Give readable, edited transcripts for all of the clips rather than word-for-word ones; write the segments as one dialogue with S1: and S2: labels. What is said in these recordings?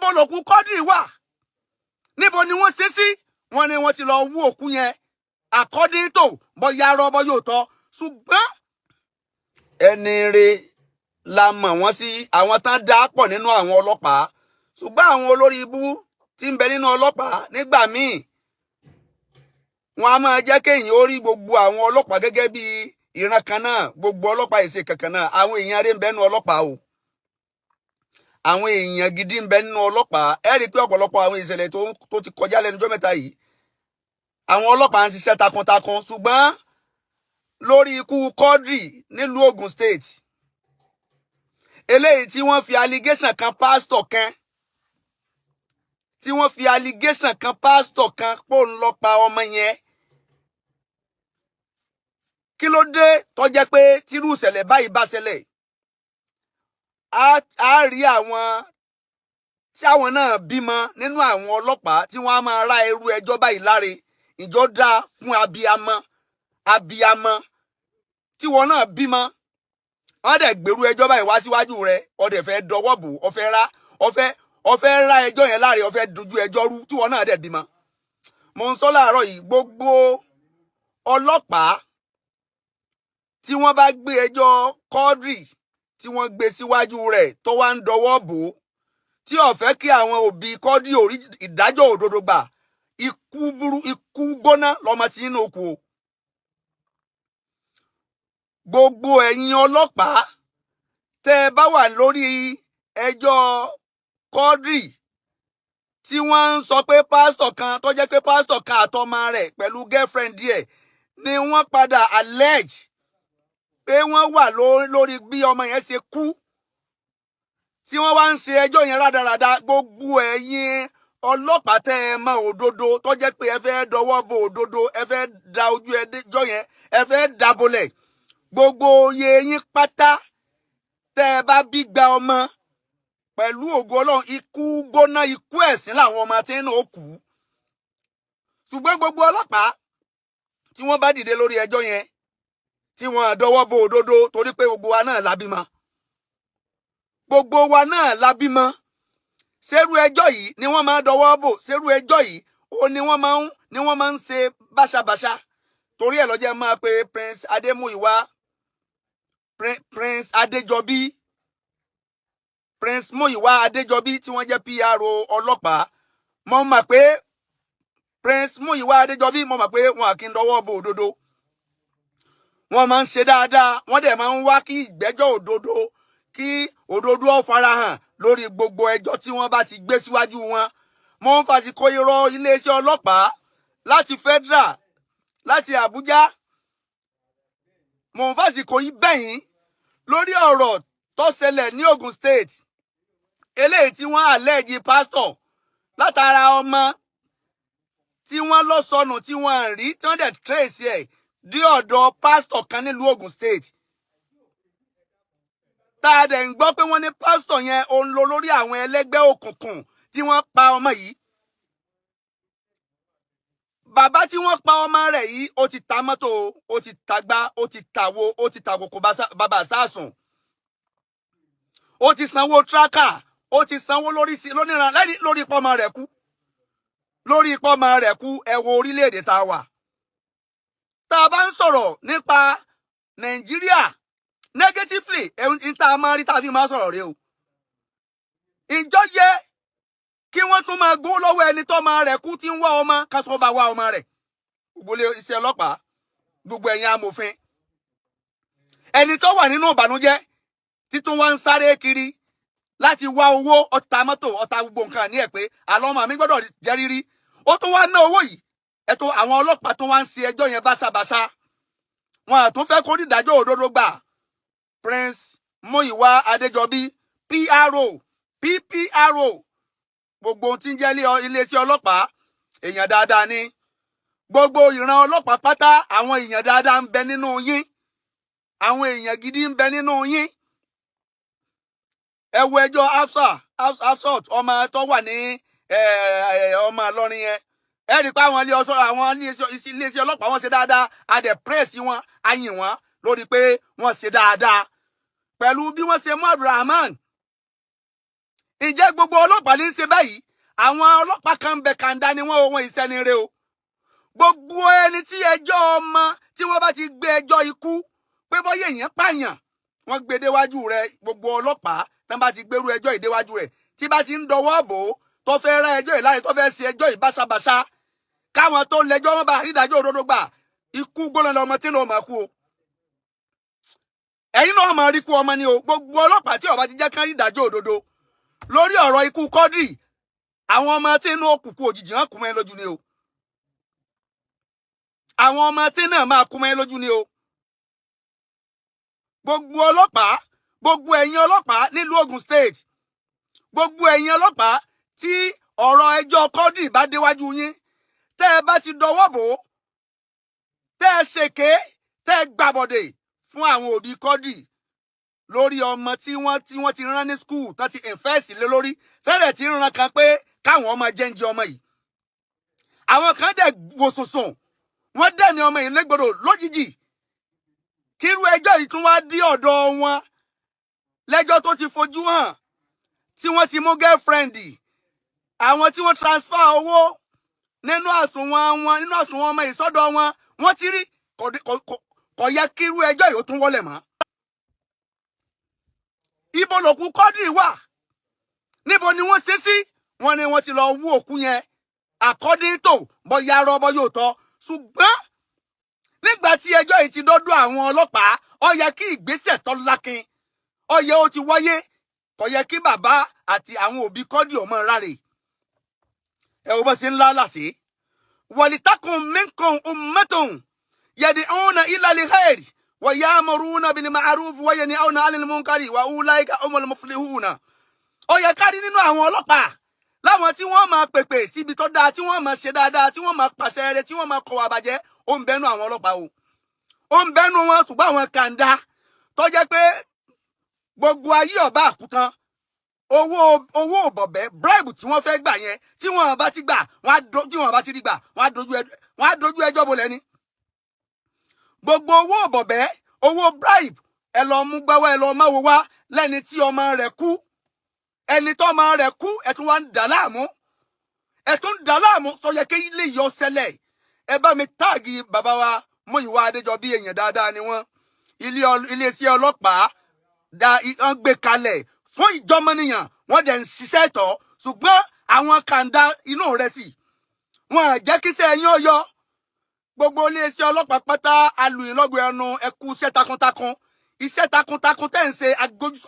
S1: Ibo lòkú Quadri wà? Níbo ni wọ́n ṣe sí? Wọ́n ní wọ́n ti lọ wú òkú yẹn, according to bóyá rọ́bọ́ yóò tọ́, ṣùgbọ́n ẹni re la mọ̀ wọ́n sí, àwọn tán dá pọ̀ nínú àwọn ọlọ́pàá. Ṣùgbọ́n àwọn olórí ibú tí ń bẹ nínú ọlọ́pàá, nígbà míì wọn a máa jẹ́ kéèyàn ó rí gbogbo àwọn ọlọ́pàá gẹ́gẹ́ bí ìran kan náà. Gbogbo ọlọ́pàá ìṣe kankan náà. Àwọn èèyàn rẹ̀ ń bẹ nínú ọlọ́pàá o, àwọn èèyàn gidi ń bẹ nínú ọlọ́pàá. Ẹ rí i pé ọ̀pọ̀lọpọ̀ àwọn ìṣẹ̀lẹ̀ tó ti kọjá lẹ́nu ọjọ́ mẹ́ta yìí, àwọn ọlọ́pàá ń ṣiṣẹ́ takuntakun. Ṣùgbọ́n lórí ikú Quadri nílùú Ogun State, eléyìí tí wọ́n fi allegation kan pásítọ̀ kan, tí wọ́n fi allegation kan pásítọ̀ kan pò ń lọ pa ọmọ yẹn, kí ló dé tó jẹ́ pé tírú ìṣẹ̀lẹ̀ báyìí bá ṣẹlẹ̀, á rí àwọn tí àwọn náà bímọ nínú àwọn ọlọ́pàá tí wọ́n á máa ra irú ẹjọ́ báyìí láre? Ìjọ dáa fún abiyamọ, abiyamọ tí wọn náà bímọ, wọ́n dẹ̀ gbèrú ẹjọ́ báyìí wá síwájú rẹ̀, ó dẹ̀ fẹ́ dọwọ́ bò, ó fẹ́ ra ẹjọ́ yẹn láre, ó fẹ́ dojú ẹjọ́ rú, tí wọn náà dẹ̀ bímọ. Mo ń sọ láàárọ̀ yìí, gbogbo ọlọ́pàá tí wọ́n bá gbé ẹjọ́ Quadri, tí wọ́n gbé síwájú rẹ̀, tó wá ń dọwọ́ bò ó, tí ó fẹ́ kí àwọn òbí Quadri orí ìdájọ́ òdodo gbà, ikú burú, ikú gbóná lọmọ tí nínú òkú o. Gbogbo ẹ̀yin ọlọ́pàá tẹ́ ẹ bá wà lórí ẹjọ́ Quadri tí wọ́n ń sọ pé pásítọ̀ kan, tó jẹ́ pé pásítọ̀ kan àtọmọ rẹ̀ pẹ̀lú girlfriend ẹ̀ ni wọ́n padà allege pé wọ́n wà lórí bí ọmọ yẹn ṣe kú, tí wọ́n wá ń ṣe ẹjọ́ yẹn rádaràda, gbogbo ẹ̀yin ọlọ́pàá tẹ́ ẹ mọ òdodo, tó jẹ́ pé ẹ fẹ́ dọwọ́ bo òdodo, ẹ fẹ́ da ojú ẹjọ́ yẹn, ẹ fẹ́ dabolẹ̀, gbogbo oyè yín pátá, tẹ́ ẹ bá bí gba ọmọ, pẹ̀lú ògo Ọlọ́run, ikú gbóná, ikú ẹ̀sín làwọn ọmọ tí ń kú. Ṣùgbọ́n gbogbo ọlọ́pàá tí wọ́n bá dìde lórí ẹjọ́ yẹn, tí wọ́n dọwọ́ bo òdodo, torí pé gbogbo wa náà la bímọ, gbogbo wa náà la bímọ, ṣerú ẹjọ́ yìí ni wọ́n máa dọwọ́ bò? Ṣerú ẹjọ́ yìí ó ní wọ́n máa ń ṣe báṣabàṣa? Torí ẹ̀ lọ́jọ́ máa pe Prince Adémúyìwá, Prince Adéjọbí, Prince Múyìwá Adéjọbí, tí wọ́n jẹ́ PRO ọlọ́pàá. Mo mọ̀ pé Prince Múyìwá Adéjọbí, mo mọ̀ pé wọn kì í dọwọ́ bo òdodo, wọ́n máa ń ṣe dáadáa, wọ́n dẹ̀ máa ń wá kí ìgbẹ́jọ́ òdodo, kí òdodo ó farahàn lórí gbogbo ẹjọ́ tí wọ́n bá ti gbé síwájú wọn. Mo ń fàsìkò irọ́ iléeṣẹ́ ọlọ́pàá láti federal, láti Àbújá, mo ń fàsìkò yìí bẹ̀yìn lórí ọ̀rọ̀ tó ṣẹlẹ̀ ní Ogun State, eléyìí tí wọ́n allege pásítọ̀ látara ọmọ tí wọ́n lọ sọnù, tí wọ́n rí, tí wọ́n dẹ̀ trace ẹ̀ dé ọ̀dọ̀ pásítọ̀ kan nílùú Ogun State, tá a dẹ̀ ń gbọ́ pé wọ́n ní pásítọ̀ yẹn òun lọ lórí àwọn ẹlẹ́gbẹ́ òkùnkùn tí wọ́n pa ọmọ yìí. Bàbá tí wọ́n pa ọmọ rẹ̀ yìí, ó ti ta mọ́tò, ó ti tagbá, ó ti tàwo, ó ti tàkòkò bàbá sásùn, ó ti sanwó tracker, ó ti sanwó lórí lóníran lórí ipò ọmọ rẹ̀ kú, lórí ipò ọmọ rẹ̀ kú. Ẹ wo orílẹ̀-èdè tá a wà. Tá a bá ń sọ̀rọ̀ nípa Nàìjíríà negatively, ẹ̀hún tá a máa rí tá a fi máa sọ̀rọ̀ rẹ o. Ìjọ yẹ kí wọ́n tún máa gbó lọ́wọ́ ẹni tó máa rẹ̀ kú, tí ń wá ọmọ ká tó bá wá ọmọ rẹ̀? Gbogbo iṣẹ́ ọlọ́pàá, gbogbo ẹ̀yin amòfin, ẹni tó wà nínú ìbànújẹ́ títún wá ń sáré kiri láti wá owó, ọta mọ́tò, ọta gbogbo nǹkan ní ẹ̀ pé àlọ́ ọmọ mi gbọ́dọ̀ jẹ́ rírí, ó tún wá ná owó yìí. Ẹ̀tọ́ àwọn ọlọ́pàá tún wá ń ṣe ẹjọ́ yẹn báṣabàṣa, wọn àtún fẹ́ kó dídájọ́ òdodo gbà. Prince Muyiwa Adéjọbí, PRO, PPRO, gbogbo ohun tí ń jẹ́ iléeṣẹ́ ọlọ́pàá, èèyàn dáadáa ni. Gbogbo ìran ọlọ́pàá pátá, àwọn èèyàn dáadáa ń bẹ nínú yín, àwọn èèyàn gidi ń bẹ nínú yín. Ẹ wo ẹjọ́ Hafsa Hafsat, ọmọ tó wà ní ọmọ Ìlọrin yẹn. Ẹ rí i pé àwọn ilé ọsọ, àwọn iléeṣẹ́ ọlọ́pàá, wọ́n ṣe dáadáa. A dẹ̀ praise wọn, a yìn wọ́n lórí pé wọ́n ṣe dáadáa pẹ̀lú bí wọ́n ṣe mú Abdulrahman. Ǹjẹ́ Ǹjẹ́ gbogbo ọlọ́pàá ní í ṣe báyìí? Àwọn ọlọ́pàá kan ń bẹ, kàńdá ni wọ́n, wọn ìṣẹ́ni rẹ o. Gbogbo ẹni tí ẹjọ́ ọmọ tí wọ́n bá ti gbé ẹjọ́ ikú pé bọ́yá èèyàn pààyàn, wọ́n gbé déwájú rẹ̀, gbogbo ọlọ́pàá tán bá ti gbérú ẹjọ́ ìdéwájú rẹ̀, tí bá ti ń dọwọ́ bò ó, tó fẹ́ rá ẹjọ́ ìláyè, tó fẹ́ ṣe ẹjọ́ ìbáṣabàṣá, káwọn tó lẹ́jọ́ wọn bá àrídájọ́ òdodo gbà, ikú gbóná lọmọ tí ń lọ máa kú o. Ẹ̀yin náà máa rí kú ọmọ ni o. Gbogbo ọlọ́pàá tí ó bá ti jẹ́ kán rí ìdájọ́ òdodo lórí ọ̀rọ̀ ikú Quadri, àwọn ọmọ tí inú òkùnkùn òjijì hàn kú mọ́ ẹ lójú ni o. Àwọn ọmọ tí náà máa kú mọ́ ẹ lójú ni o. Gbogbo ọlọ́pàá, gbogbo ẹ̀yin ọlọ́pàá nílùú Ogun State, gbogbo ẹ̀yin ọlọ́pàá tí ọ̀rọ̀ ẹjọ́ Quadri bá déwájú yín, tẹ́ ẹ bá ti dọwọ́ bò ó, tẹ́ ẹ ṣèké, tẹ́ ẹ gbàbọ̀dè fún àwọn òbí Quadri lórí ọmọ tí wọ́n ti rán ní school, tán ti invest lé lórí, fẹ́rẹ̀ tí ń ran kan pé káwọn ọmọ jẹ́ǹjẹ́ ọmọ yìí, àwọn kan dẹ̀ wò sùnsùn, wọ́n dẹ̀ ní ọmọ yìí légbodò lójijì. Kírú ẹjọ́ yìí tún wá dí ọ̀dọ̀ wọn, lẹ́jọ́ tó ti fojú hàn, tí wọ́n ti mú girlfriend, àwọn tí wọ́n transfer owó nínú àsùnwọ̀n wọn, nínú àsùnwọ̀n ọmọ yìí sọ́dọ̀ wọn, wọ́n ti rí. Kò yẹ kírú ẹjọ́ yìí ó tún wọlé mọ́. Ibo lòkú Quadri wà? Níbo ni wọ́n ṣe sí? Wọ́n ní wọ́n ti lọ wú òkú yẹn, according to bóyá rọ́bọ́ yóò tọ́. Ṣùgbọ́n nígbà tí ẹjọ́ yìí ti dọ́dọ̀ àwọn ọlọ́pàá, ó yẹ kí ìgbésẹ̀ tó lákin, ó yẹ ó ti wáyé. Kò yẹ kí bàbá àti àwọn òbí Quadri ọmọ ráre. Ẹ wo bó ṣe ń lálàsí. ولتكن منكم أمة يدعون إلى الخير ويأمرون بالمعروف وينهون عن المنكر وأولئك هم المفلحون. Ó yẹ ká rí nínú àwọn ọlọ́pàá láwọn tí wọ́n máa pèpè síbi tó dáa, tí wọ́n máa ṣe dáadáa, tí wọ́n máa pàṣẹ rere, tí wọ́n máa kọ̀ wá bàjẹ́. Ó ń bẹnu àwọn ọlọ́pàá o, ó ń bẹnu wọn. Ṣùgbọ́n àwọn kàńdá tó jẹ́ pé gbogbo ayé ọba àkútán, owó bọ̀bẹ́, bribe tí wọ́n fẹ́ gbà yẹn, tí wọ́n bá ti gbà, wọ́n á do, tí wọ́n bá ti rí gbà, wọ́n á dojú ẹjọ́ bolẹ̀ ni. Gbogbo owó bọ̀bẹ́, owó bribe, ẹ lọ mú gbáwá, ẹ lọ máwo wá lẹ́ni tí ọmọ rẹ̀ kú. Ẹni tó ọmọ rẹ̀ kú, ẹ tún wá ń dà láàmú, ẹ tún ń dà láàmú. Sọ yẹ kí ilé yọ ṣẹlẹ̀? Ẹ bá mi tag bàbá wa Múyìwá Adéjọbí, èèyàn dáadáa ni wọ́n. Iléeṣẹ́ ọlọ́pàá da wọ́n gbé kalẹ̀ fún ìjọmọnìyàn, wọ́n dẹ̀ ń ṣiṣẹ́ tọ̀. Ṣùgbọ́n àwọn kàńdá inú rẹ̀ sì wọ́n à jẹ́ kíṣẹ́ ẹ̀yìn ọ̀yọ́. Gbogbo iléeṣẹ́ ọlọ́pàá pátá, alùyìnlọ́gbọ̀ ẹnu, ẹkú iṣẹ́ takuntakun, iṣẹ́ takuntakun tẹ́ ń ṣe.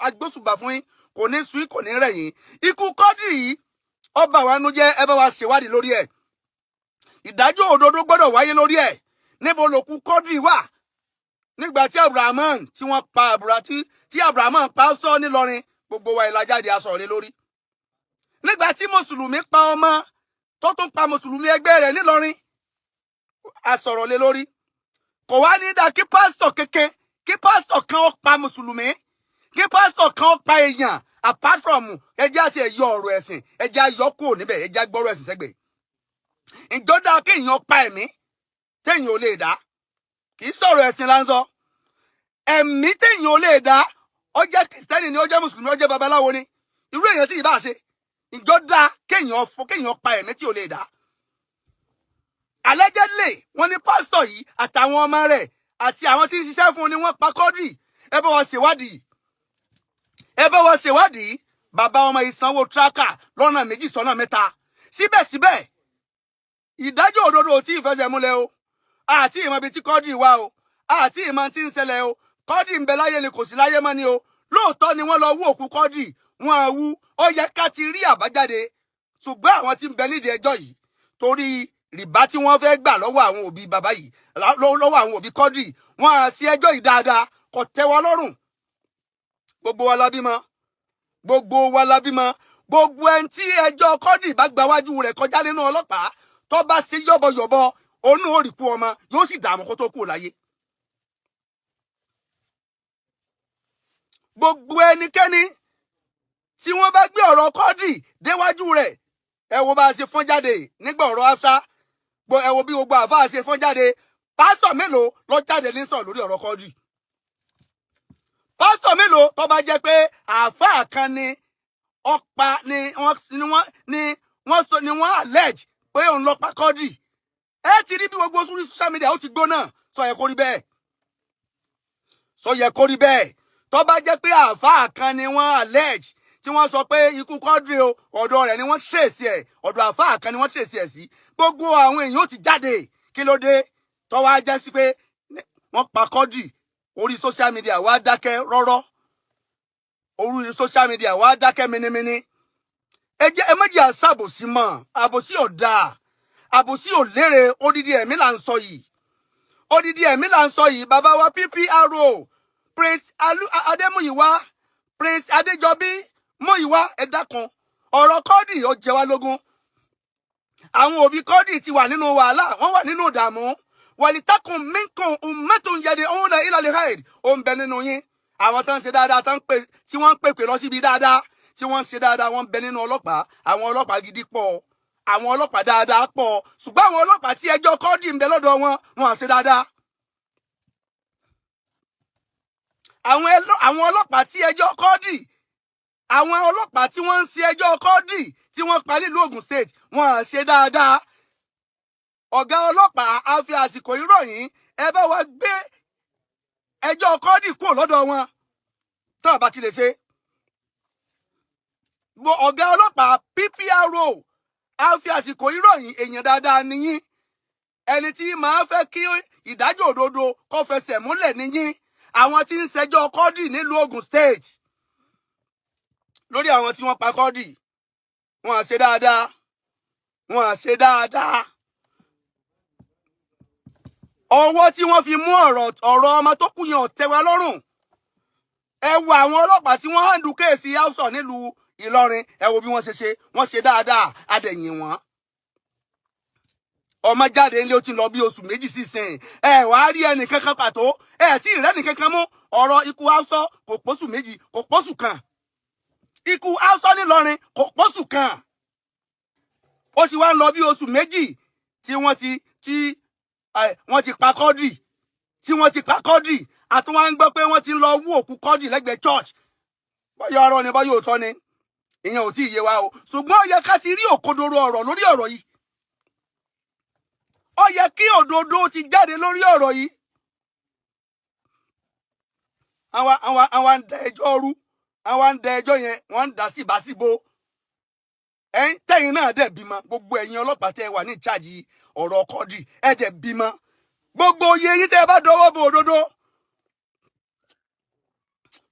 S1: Agbóṣùbà fún yín, kò ní sú yín, kò ní rẹ̀ yín. Ikú Quadri yìí, ọba wa nu jẹ́. Ẹ bá wa ṣèwádìí lórí ẹ̀. Ìdájọ́ òdodo gbọ́dọ̀ wáyé lórí ẹ̀. Níbo lòkú Quadri wà? Nígbà tí Abrahaman tí wọ́n pa Abura, tí Abrahaman pa sọ nílọrin, gbogbo wa ìlàjáde aṣọ lé lórí. Nígbà tí mùsùlùmí pa ọmọ, tó tún pa mùsùlùmí ẹgbẹ́ rẹ̀ nílọrin, a sọ̀rọ̀ lé lórí. Kò wá ní dáa kí pásítọ̀ kéke, kí pásítọ̀ kan ó pa mùsùlùmí, kí pásítọ̀ kan ó pa èèyàn. Apart from ẹjẹ́ àti ẹ̀yọ ọ̀rọ̀ ẹ̀sìn, ẹjẹ́ ayọ́ kúrò níbẹ̀, ẹjẹ́ agbọ́rọ̀ ẹ̀sìn sẹ́gbẹ̀ẹ́. Ìjọ dáa kéèyàn pa ẹ̀mí téèyàn ò lè dá? Kì í sọ̀rọ̀ ẹ̀sìn là ń sọ. Ẹ̀mí téèyàn ò lè dá, ó jẹ́ kìrìsìtẹ́nì ni, ó jẹ́ mùsùlùmí, ó jẹ́ babaláwo ni, irú èèyàn tí ì bá ṣe, ìjọ dáa kéèyàn fọ, kéèyàn pa ẹ̀mí tí ò lè dá? Allegedly, wọ́n ní pásítọ̀ yìí àtàwọn ọmọ rẹ̀ àti àwọn tí ń ṣiṣẹ́ fún un ni wọ́n pa Quadri. Ẹ bá wọn ṣèwádìí, ẹ bá wọn ṣèwádìí. Bàbá ọmọ ìsanwó tracker lọ́nà méjì sọ́nà mẹ́ta, síbẹ̀síbẹ̀ ìdájọ́ òdodo ò tí ì fẹsẹ̀ múlẹ̀ o. Àti ìmọ̀ ibi tí Quadri wà o, àti ìmọ̀ tí ń ṣẹlẹ̀ o. Quadri ń bẹ láyé ni, kò sí láyé mọ́ ni o. Lóòótọ́ ni wọ́n lọ wú òkú Quadri, wọ́n á wú, ó yẹ ká ti rí àbájáde. Ṣùgbọ́n àwọn tí ń bẹ nídìí ẹjọ́ yìí, torí rìbá tí wọ́n fẹ́ gbà lọ́wọ́ àwọn òbí bàbá yìí, lọ́wọ́ àwọn òbí Quadri, wọ́n á sí ẹjọ́ yìí dáadáa. Kò tẹ́ wa lọ́rùn. Gbogbo wa la bímọ, gbogbo wa la bímọ. Gbogbo ẹni tí ẹjọ́ Quadri bá gba wájú rẹ̀ kọjá nínú ọlọ́pàá, tó bá ṣe yọ̀bọ̀yọ̀bọ̀, òun ò rí kú ọmọ, yóò sì dààmú kó tó kú láyé. Gbogbo ẹnikẹ́ni tí wọ́n bá gbé ọ̀rọ̀ Quadri déwájú rẹ̀, ẹ wo bá a ṣe fọ́n jáde nígbà ọ̀rọ̀ Afsa, ẹ wo bí gbogbo àfáà ṣe fọ́n jáde. Pásítọ̀ mélòó ló jáde ní sọ̀rọ̀ lórí ọ̀rọ̀ Quadri? Pásítọ̀ mélòó? Tó bá jẹ́ pé àáfàá kan ni Ọ̀pá ni wọ́n ni wọ́n ni wọ́n sọ ni wọ́n allege pé òun ló pa Quadri. Ẹ ti rí bí gbogbo sórí social media ó ti gbóná. Sọ yẹ kó rí bẹ́ẹ̀? Sọ yẹ kó rí bẹ́ẹ̀? Tó bá jẹ́ pé àáfàá kan ni wọ́n allege, tí wọ́n sọ pé ikú Quadri o, ọ̀dọ̀ rẹ̀ ni wọ́n trace ẹ̀, ọ̀dọ̀ àáfàá kan ni wọ́n trace ẹ̀ sí, gbogbo àwọn èèyàn ó ti jáde. Kí ló dé tó wá jẹ́ sí pé wọ́n pa Quadri, orí social media wá dákẹ́ rọ́rọ́, orí social media wá dákẹ́ minimini? Ẹ jẹ́ ẹ méjì àṣàbòsí mọ́. Àbòsí ò dáa, àbòsí ò lérè. Odidi ẹ̀mí là ń sọ yìí, odidi ẹ̀mí là ń sọ yìí. Bàbá wa PPRO, Prince Alu Adémúyìwá, Prince Adéjọbí Múyìwá, ẹ dákun, ọ̀rọ̀ Quadri ó jẹ wá lógún. Àwọn òbí Quadri ti wà nínú wàhálà, wọ́n wà nínú ìdààmú. ولتكن منكم أمة يدعون إلى الخير. Ó ń bẹ nínú yín àwọn tó ń ṣe dáadáa, tó ń pè, tí wọ́n ń pèpè lọ síbi dáadáa, tí wọ́n ń ṣe dáadáa. Wọ́n ń bẹ nínú ọlọ́pàá. Àwọn ọlọ́pàá gidi pọ̀, àwọn ọlọ́pàá dáadáa pọ̀, ṣùgbọ́n àwọn ọlọ́pàá tí ẹjọ́ Quadri ń bẹ lọ́dọ̀ wọn, wọn à ṣe dáadáa. Àwọn ọlọ́pàá tí ẹjọ́ Quadri, àwọn ọlọ́pàá tí wọ́n ń ṣe ẹjọ́ Quadri tí wọ́n pa nílùú Ògùn State, wọn à ṣe dáadáa. Ọ̀gá ọlọ́pàá, a fi àsìkò ìròyìn, ẹ bá wa gbé ẹjọ́ Quadri kúrò lọ́dọ̀ wọn tán bá ti lè ṣe. Ọ̀gá ọlọ́pàá PPRO, a fi àsìkò ìròyìn, èèyàn dáadáa nìyín, ẹni tí máa fẹ́ kí ìdájọ́ òdodo kó fẹsẹ̀ múlẹ̀ nìyín. Àwọn tí ń ṣẹjọ́ Quadri nílùú Ògùn State, lórí àwọn tí wọ́n pa Quadri, wọ́n à ṣe dáadáa, wọ́n à ṣe dáadáa. Ọwọ́ tí wọ́n fi mú ọ̀rọ̀ ọmọ tó kú yẹn ò tẹ́ wa lọ́rùn. Ẹ wo àwọn ọlọ́pàá tí wọ́n handle case Hausa nílùú Ìlọrin, ẹ wo bí wọ́n ṣe ṣe. Wọ́n ṣe dáadáa, adẹ̀yìn wọn. Ọmọ jáde nílé, ó ti lọ bí oṣù 2 sísìn, ẹ wàá rí ẹnì kankan pàtó, ẹ tí ì rẹ́nì kankan mú. Ọ̀rọ̀ ikú Hausa kò pósù 2, kò pósù kan. Ikú Hausa nílọrin kò pósù kan, ó sì wá ń lọ bí oṣù 2 tí wọ́n ti pa Quadri, tí wọ́n ti pa Quadri. Àtúnwá ń gbọ́ pé wọ́n ti ń lọ wú òkú Quadri lẹ́gbẹ̀ẹ́ church. Bóyá ọ̀rọ̀ ni, bóyá òótọ́ ni, ìyẹn ò tí ì yé wa o. Ṣùgbọ́n ó yẹ ká ti rí òkodoro ọ̀rọ̀ lórí ọ̀rọ̀ yìí. Ó yẹ kí òdodo ti jáde lórí ọ̀rọ̀ yìí. Àwa ń da ẹjọ́ rú, àwa ń da ẹjọ́ yẹn, wọ́n ń dà síbáṣíbó. Ẹ̀yin tẹ́yin náà dẹ̀ bímọ. Gbogbo ẹ̀yin ọlọ́pàá tẹ́ wà ní ìcháàjì ọ̀rọ̀ Quadri, ẹ̀ dẹ̀ bímọ. Gbogbo oyè yín tẹ́ ẹ bá dọwọ́ bo òdodo,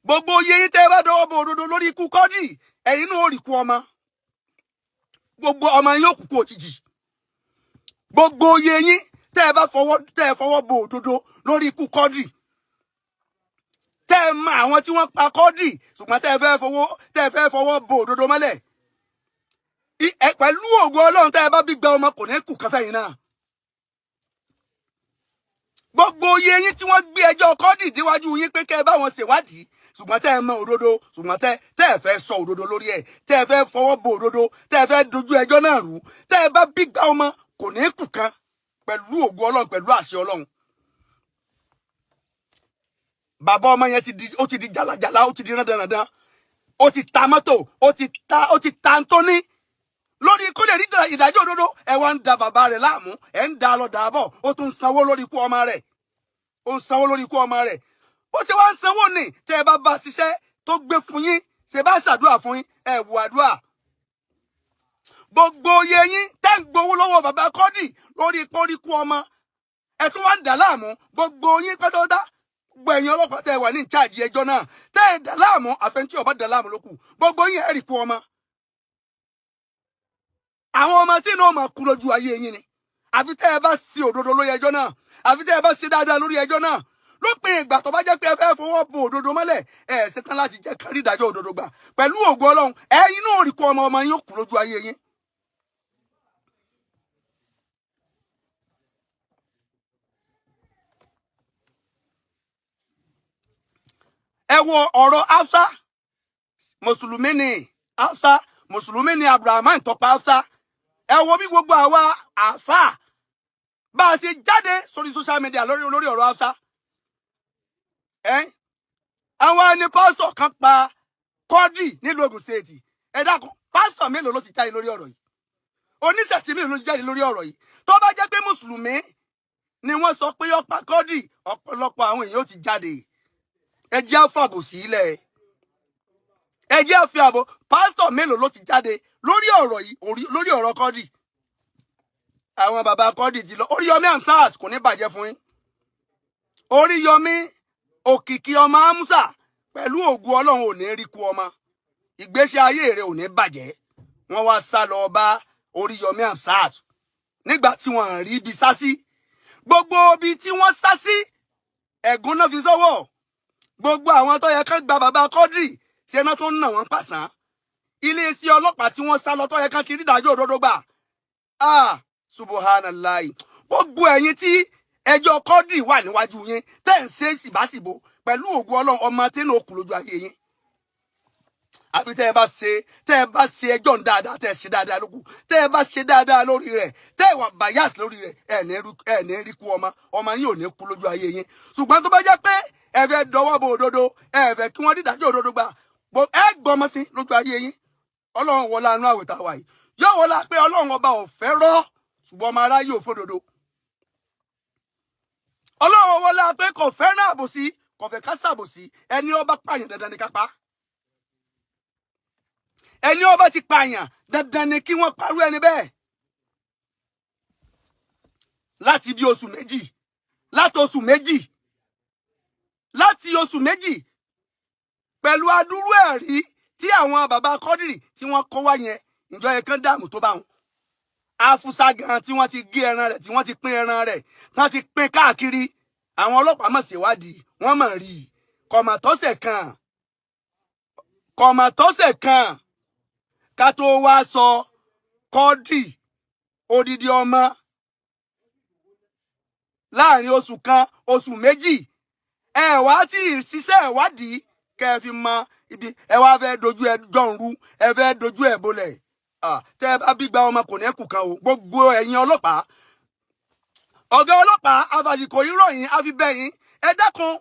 S1: gbogbo oyè yín tẹ́ ẹ bá dọwọ́ bo òdodo lórí ikú Quadri, ẹ̀yin náà ó rí kú ọmọ. Gbogbo ọmọ yín ó kú kú òjijì. Gbogbo oyè yín tẹ́ ẹ fọwọ́ bo òdodo lórí ikú Quadri, tẹ́ ẹ mọ àwọn tí wọ́n pa Quadri, ṣùgbọ́n tẹ́ ẹ fẹ́ fọwọ́ bo òdodo mọ́lẹ̀, pẹ̀lú ògo Ọlọ́run, tẹ́ ẹ bá bí gba ọmọ, kò ní kù kẹfẹ́ yín náà. Gbogbo oyè yín tí wọ́n gbé ẹjọ́ Quadri déwájú yín pé kẹ́ ẹ bá wọn ṣèwádìí, ṣùgbọ́n tẹ́ ẹ mọ òdodo, ṣùgbọ́n tẹ́ ẹ fẹ́ sọ òdodo lórí ẹ̀, tẹ́ ẹ fẹ́ fọwọ́ bo òdodo, tẹ́ ẹ fẹ́ dojú ẹjọ́ náà rú, tẹ́ ẹ bá bí gba ọmọ, kò ní kù kan, pẹ̀lú ògo Ọlọ́run, pẹ̀lú àṣẹ Ọlọ́run. Bàbá ọmọ yẹn ti di, ó ti di jàlàjàlà, ó ti di rándanràndan, ó ti ta mọ́tò, ó ti ta ntóní lórí kó lè rí ìdájọ́ òdodo. Ẹ wá ń da bàbá rẹ̀ láàmú, ẹ ń da lọ dàbọ̀. Ó tún ń sanwó lórí ikú ọmọ rẹ̀, ó ń sanwó lórí ikú ọmọ rẹ̀. Bó ṣe wá ń sanwó ní, tẹ́ ẹ bá bá ṣiṣẹ́ tó gbé fún yín, ṣe bá ṣàdúrà fún yín, ẹ wù àdúrà. Gbogbo oyè yín tẹ́ ń gbowó lọ́wọ́ bàbá Quadri lórí póríkú ọmọ, ẹ tún wá ń dà láàmú. Gbogbo yín pátápátá, gbogbo ẹ̀yin ọlọ́pàá tẹ́ ẹ wà ní ìcháàjì ẹjọ́ náà tẹ́ ẹ dà láàmú, àfẹnjí ọba dà láàmú ló kù. Gbogbo yín, ẹ rí kú ọmọ. Àwọn ọmọ tí inú ọmọ kú lójú ayé yín ni, àfi tẹ́ ẹ bá sí òdodo lórí ẹjọ́ náà, àfi tẹ́ ẹ bá ṣe dáadáa lórí ẹjọ́ náà. Lópin ìgbà tó bá jẹ́ pé ẹ fẹ́ fọwọ́ bo òdodo mọ́lẹ̀, ẹ ṣetán láti jẹ́ kárí ìdájọ́ òdodo gbà, pẹ̀lú ògo Ọlọ́run, ẹ̀yin náà rí kú ọmọ. Ọmọ yín ó kú lójú ayé yín. Ẹ wo ọ̀rọ̀ Hafsa. Mùsùlùmí ni Hafsa, mùsùlùmí ni Abdulrahman tọpa Hafsa. Ẹ wo bí gbogbo àwa àáfàá bá a ṣe jáde sórí social media lórí ọ̀rọ̀ Hafsa. Ẹ àwọn ẹni pásítọ̀ kan pa Quadri nílùú Ògùn State. Ẹ dákun, pásítọ̀ mélòó ló ti jáde lórí ọ̀rọ̀ yìí? Oníṣẹ̀ṣe mélòó ló ti jáde lórí ọ̀rọ̀ yìí? Tó bá jẹ́ pé mùsùlùmí ni wọ́n sọ pé ó pa Quadri, ọ̀pọ̀lọpọ̀ àwọn èèyàn ó ti jáde. Ẹ jẹ́ á fàbò sílẹ̀, ẹ jẹ́ á fi àbò. Pásítọ̀ mélòó ló ti jáde lórí ọ̀rọ̀ yìí, lórí ọ̀rọ̀ Quadri? Àwọn bàbá Quadri ti lọ. Oríyọmí Hamzat, kò ní bàjẹ́ fún yín. Oríyọmí Òkìkí ọmọ Amusa, pẹ̀lú ògùn Ọlọ́run, ò ní rí kú ọmọ, ìgbésí ayé rẹ̀ ò ní bàjẹ́. Wọ́n wá sá lọ bá Oríyọmí Hamzat nígbà tí wọ́n rí ibi sá sí. Gbogbo ibi tí wọ́n sá sí, ẹ̀gún náà fi sọ́wọ́. Gbogbo àwọn tó yẹ kán gba bàbá Quadri ṣe náà tó ń nà wọ́n pàṣán. Iléeṣẹ́ ọlọ́pàá tí wọ́n sá lọ, tó yẹ kán ti rí ìdájọ́ òdodo gbà. Ah, subhanallahi! Gbogbo ẹ̀yin tí ẹjọ́ Quadri wà níwájú yín, tẹ́ ń ṣe síbáṣìbò, pẹ̀lú ògùn Ọlọ́run, ọmọ tí ń kú lójú ayé yín, àfi tẹ́ ẹ bá ṣe ẹjọ́ ń dáadáa, tẹ́ ẹ ṣe dáadáa lókù. Tẹ́ ẹ bá ṣe dáadáa lórí rẹ̀, tẹ́ ẹ wà bias lórí rẹ̀, ẹ ní rí kú ọmọ, ọmọ yín ò ní kú lójú ayé yín. Ṣùgbọ́n tó bá jẹ́ pé ẹ fẹ́ dọwọ́ bo òdodo, ẹ fẹ́ kí wọ́n dídájọ́ òdodo gbà, ẹ gbọmọ sí lójú ayé yín. Ọlọ́run wọlé àánú àwẹ̀ tá a wà yìí, yóò wọlé pé Ọlọ́run ọba ò fẹ́ rọ́, ṣùgbọ́n ọmọ aráyé ò fódodo. Ọlọ́run wọlé pé kò fẹ́ràn àbòsí, kò fẹ́ ká ṣàbòsí. Ẹni ó bá pààyàn, dandan ni ká pa. Ẹni ó bá ti pààyàn, dandan ni kí wọ́n parú ẹni bẹ́ẹ̀. Láti bí oṣù 2, láti oṣù 2, pẹ̀lú adúrú ẹ̀rí tí àwọn bàbá Quadri tí wọ́n kó wá yẹn, ìjọ yẹn kan dààmú tó bá wọn. Afusa gan tí wọ́n ti gé ẹran rẹ̀, tí wọ́n ti pín ẹran rẹ̀, tí wọ́n ti pín káàkiri, àwọn ọlọ́pàá mọ̀ ṣèwádìí, wọ́n mọ̀ rí i. Kọ̀mọ̀tọ́sẹ̀ kan, kọ̀mọ̀tọ́sẹ̀ kan, ká tó wá sọ Quadri, odidi ọmọ, láàrin oṣù kan, oṣù 2, ẹ wá tí ì ṣiṣẹ́ ìwádìí kẹ́ ẹ fi mọ ibi ẹ wá fẹ́ dojú ẹ jọ̀ǹru, ẹ fẹ́ dojú ẹ bolẹ̀. Tẹ́ ẹ bá bí gba ọmọ, kò ní kù kan o. Gbogbo ẹ̀yin ọlọ́pàá, ọ̀gá ọlọ́pàá, afàsìkò yìí ròyìn àfibẹ́yìn, ẹ dákun,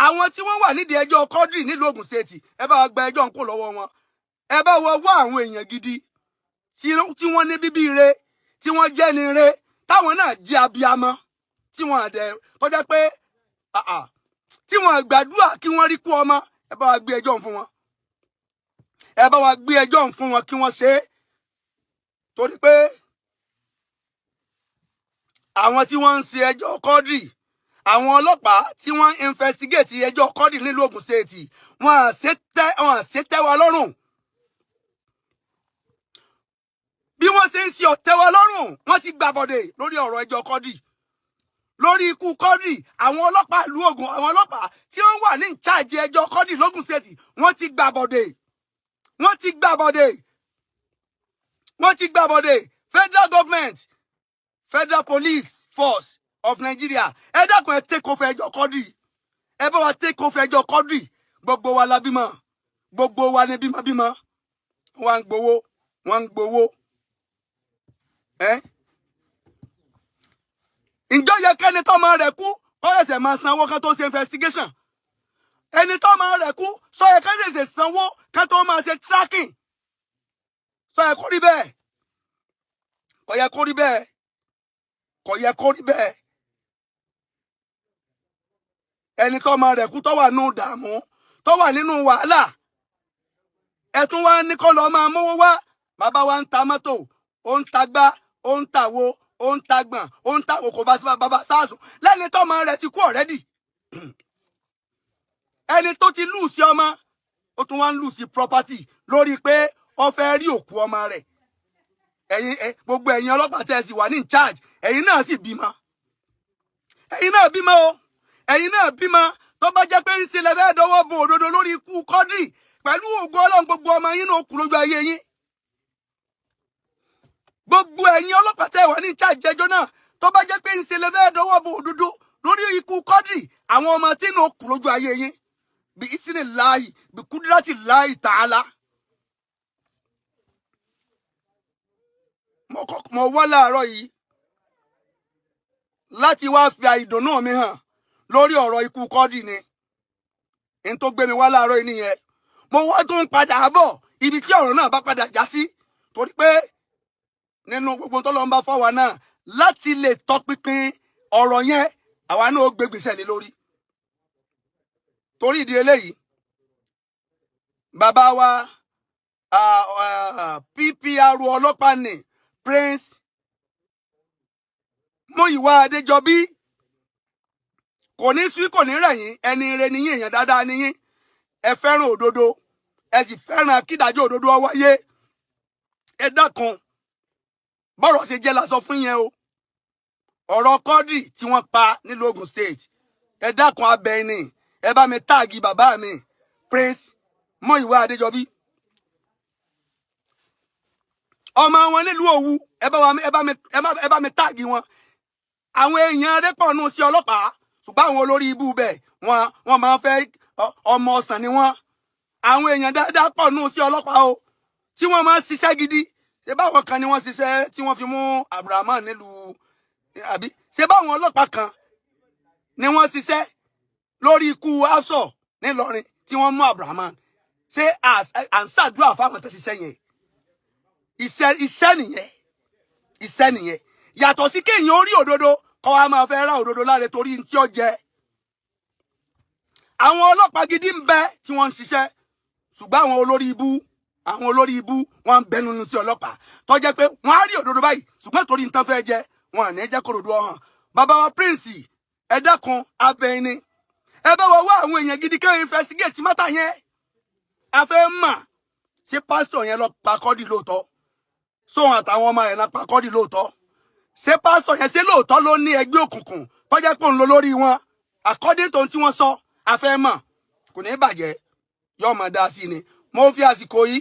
S1: àwọn tí wọ́n wà nídìí ẹjọ́ Quadri nílùú Ògùn State, ẹ bá wa gba ẹjọ́ ń kó lọ́wọ́ wọn. Ẹ bá wọ wá àwọn èèyàn gidi tí wọ́n ní bíbí ire, tí wọ́n jẹ́ ni ire, táwọn náà jẹ́ abiyamọ, tí wọ́n dẹ̀ tọ́jà pé tí wọ́n gbàdúrà kí wọ́n rí kú ọmọ. Ẹ bá wa gbé ẹjọ́ fún wọn, ẹ bá wa gbé ẹjọ́ fún wọn kí wọ́n ṣe é, torí pé àwọn tí wọ́n ń ṣe ẹjọ́ Quadri, àwọn ọlọ́pàá tí wọ́n ń investigate ẹjọ́ Quadri nílùú Ògùn State, wọ́n à ṣe tẹ́ wa lọ́rùn. Bí wọ́n ṣe ń ṣe ọ̀tẹ́ wa lọ́rùn, wọ́n ti gbàbọ̀dè lórí ọ̀rọ̀ ẹjọ́ Quadri, lórí ikú Quadri. Àwọn ọlọ́pàá ìlú Ògùn, àwọn ọlọ́pàá tí wọ́n wà ní ìcháàjì ẹjọ́ Quadri lógùn State, wọ́n ti gbàbọ̀dè, wọ́n ti gbàbọ̀dè, wọ́n ti gbàbọ̀dè. Federal government, Federal Police Force of Nigeria, ẹ dákun, ẹ take over ẹjọ́ Quadri. Ẹ bá wa take over ẹjọ́ Quadri. Gbogbo wa la bímọ, gbogbo wa ní bímọbímọ. Wọ́n ń gbowó, wọ́n ń gbowó. Ẹ ǹjọ́ yẹ kẹ́ni tọ́mọ rẹ̀ kú kó ṣẹ̀ṣẹ̀ máa sanwó kan tó ṣe investigation? Ẹni tọ́mọ rẹ̀ kú, sọ yẹ ká ṣẹ̀ṣẹ̀ sanwó ká tó máa ṣe tracking? Sọ yẹ kó rí bẹ́ẹ̀? Kò yẹ kó rí bẹ́ẹ̀, kò yẹ kó rí bẹ́ẹ̀. Ẹni tọ́mọ rẹ̀ kú, tó wà nínú dààmú, tó wà nínú wàhálà, ẹ tún wá ní kó lọ máa mówó wá. Bàbá wa ń ta mọ́tò, ó ń tagbá, ó ń tàwo, ó ń tagbọ̀n, ó ń tàwò, kò bá sí bàbá sáàsùn lẹ́ni tọ́mọ rẹ̀ ti kú already. Ẹni tó ti lose ọmọ, ó tún wá ń lose property lórí pé ó fẹ́ rí òkú ọmọ rẹ̀. Ẹ̀yin gbogbo ẹ̀yin ọlọ́pàá tẹ́ ẹ sì wà ní in charge, ẹ̀yin náà sì bímọ, ẹ̀yin náà bímọ o, ẹ̀yin náà bímọ. Tó bá jẹ́ pé ń ṣe lẹ́fẹ̀ẹ́ dọwọ́ bo òdodo lórí ikú Quadri, pẹ̀lú ògo Ọlọ́run, gbogbo ọmọ yín náà kú lójú ayé yín. Gbogbo ẹ̀yin ọlọ́pàá tẹ́ wà ní charge ẹjọ́ náà, tó bá jẹ́ pé ń ṣe lẹ́fẹ̀ẹ́ dọwọ́ bo òdodo lórí ikú Quadri, àwọn ọmọ tí náà kú lójú ayé yín, bí ìsìnì láàyè, bí kúdírátì láàyè tààlà. Mo wá láàárọ̀ yìí láti wá fi àìdùnnú mi hàn lórí ọ̀rọ̀ ikú Quadri ni. N tó gbé mi wá láàárọ̀ yìí nìyẹn. Mo wá tún padà bọ̀. Ibi tí ọ̀rọ̀ náà bá padà já sí, torí pé nínú gbogbo tó lọ́n bá fáwa náà láti lè tọpinpin ọ̀rọ̀ yẹn, àwa náà ó gbé gbèsè lé lórí. Torí ìdí eléyìí, bàbá wa PPR ọlọ́pàá ní, Prince Múyìwá Adéjọbí, kò ní sú, kò ní rẹ̀yìn. Ẹni ire níyìn, èèyàn dáadáa níyìn. Ẹ fẹ́ràn òdodo, ẹ sì fẹ́ràn kídájọ́ òdodo ó wáyé. Ẹ dákun, bọ́rọ̀ ṣe jẹ́ la sọ fún yẹn o. Ọ̀rọ̀ Quadri tí wọ́n pa nílùú Ogun State, ẹ dákun, abẹ́ni ẹ bá mi tag bàbá mi, Prince Múyìwá Adéjọbí, ọmọ wọn nílùú Òwu. Ẹ bá wa ẹ bá mi tag wọn. Àwọn èèyàn rẹ́pọ̀nù sí ọlọ́pàá, ṣùgbọ́n àwọn olórí ibú bẹ̀ wọ́n máa ń fẹ́ ọmọ ọ̀sán ni wọ́n. Àwọn èèyàn dáadáa pọ̀ nù sí ọlọ́pàá o, tí wọ́n máa ń ṣiṣẹ́ gidi. Ṣé báwọn kan ni wọ́n ṣiṣẹ́ tí wọ́n fi mú Abrahamu nílùú àbí? Ṣé báwọn ọlọ́pàá kan ni wọ́n ṣiṣẹ́ lórí ikú Afsọ nílọrin tí wọ́n mú Abrahamu? Ṣé à ń ṣàdúrà fáwọn tó ṣiṣẹ́ yẹn? Iṣẹ́ nìyẹn, iṣẹ́ nìyẹn. Yàtọ̀ sí kéèyàn orí òdodo kọ́ wa máa fẹ́ ra òdodo láre torí tí ó jẹ. Àwọn ọlọ́pàá gidi ń bẹ tí wọ́n ń ṣiṣẹ́, ṣùgbọ́n àwọn olórí ibú wọ́n ń bẹ nínú sí ọlọ́pàá tó jẹ́ pé wọ́n á rí òdodo báyìí, ṣùgbọ́n torí nǹkan fẹ́ jẹ, wọn à ní jẹ́ kó òdodo hàn. Bàbá wa Prince, ẹ dákun, abẹ́ni ẹ bá wa wá àwọn èèyàn gidi kẹ́hìn investigate matter yẹn. A fẹ́ mà ṣé pásítọ̀ yẹn lọ pa Quadri lóòótọ́, sóhun àtàwọn ọmọ ẹ̀ náà pa Quadri lóòótọ́? Ṣé pásítọ̀ yẹn, ṣé lóòótọ́ ló ní ẹgbẹ́ òkùnkùn tó jẹ́ pé òun lọ lórí wọn, according to ohun tí wọ́n sọ? A fẹ́ mọ̀. Kò ní bàjẹ́, yóò máa dá sí ni. Mo fi àsìkò yìí.